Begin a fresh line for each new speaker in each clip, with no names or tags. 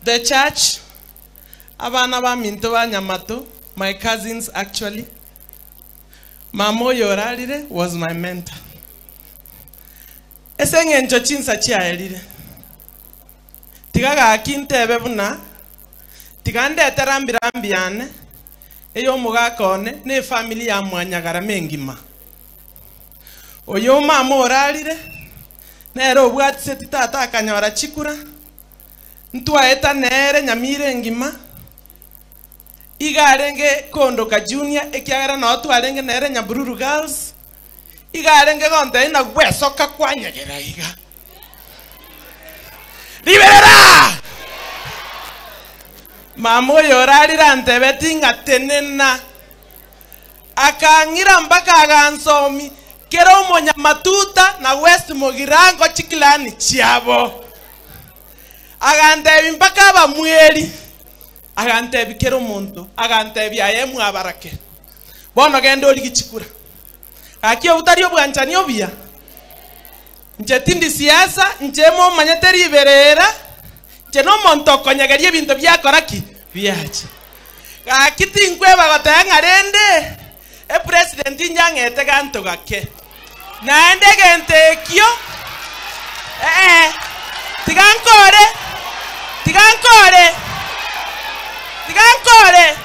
The church, abana baminto ba Nyamato, my cousins actually, mama oyo orarire was my mentor. Ase eng'encho chinsa chiaerire, tiga gaki ntebe buna, tiga ndete rambi rambi yane, ey'omogaka one, na efamiri ya Mwanyagarama engima. Oyo omama orarire, nere obwatiseti tata akanyora chikura, ntwaeta nere nyamira engima, iga arenge kondoka junior ekiagera noo twarenge nere Nyabururu Girls, iga arenge gontebia ng'a gwesoka kwanyegera iga. Riberera! Mama oyo orarire antebeti ng'a tenena. Akang'ira mpaka agansomi kera omonyamatuta na West Mugirango chiclan chiabo. Agantebi mpaka abamweri, agantebi kera omonto, agantebi aye mwabarake. Bono genda origie chikura. Gaki obwo tari obwanchani obuya? Inche tindi siasa, inche momanyete riberera, inche nomonto okonyegeria ebinto biakora ki? Biacha. Gaki tinkweba goteba ng'a rende epresident inche ang'ete ganto gake. Naende egento ekio ee, tiga nkore, tiga nkore, tiga nkore,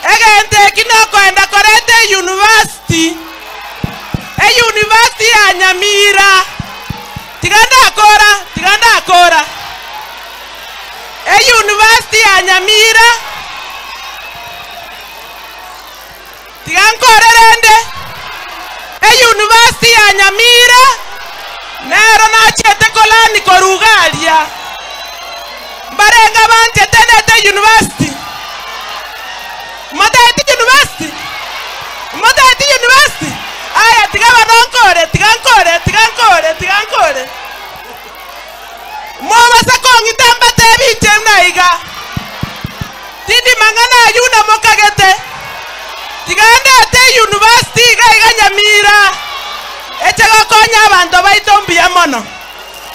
egento eki nokoenda koreta euniversity, Euniversity ya Nyamira. Tiga ndakora, tiga ndakora. Euniversity ya Nyamira. Tiga nkore rende. Euniversity ya Nyamira nero nachiete kolani korwa iga aria. Mbarenge abanchete ndete university. Motagete university? Motagete university? Aya tiga bono nkore, tiga nkore, tiga nkore, tiga nkore. Mobasa kong'ita mbatebi inche buna iga. Tindi mang'ana ayio buna mokagete. Tiga ndete university iga iga Nyamira eche gokonya abanto baito mbuya mono.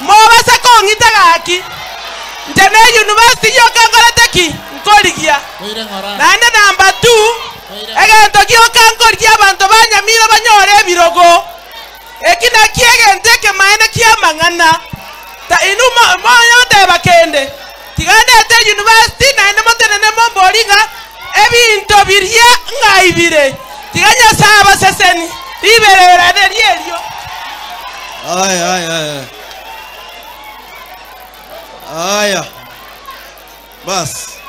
Mobasa kong'ita gaki. Inche ne university yoka nkorete ki? Nkorigia. Naende number two, egento gioka nkorigia abanto ba Nyamira banyore ebirogo. Eki nakio egento ekemaene ki'amang'ana. Ta inwe monya goteba kende. Tiga ndete university naende motenene mombori ng'a ebinto biria ng'aibire. Tiga Nyasae abaseseni riberera riria erio.
Aya, aya, aya. Aya. Bas.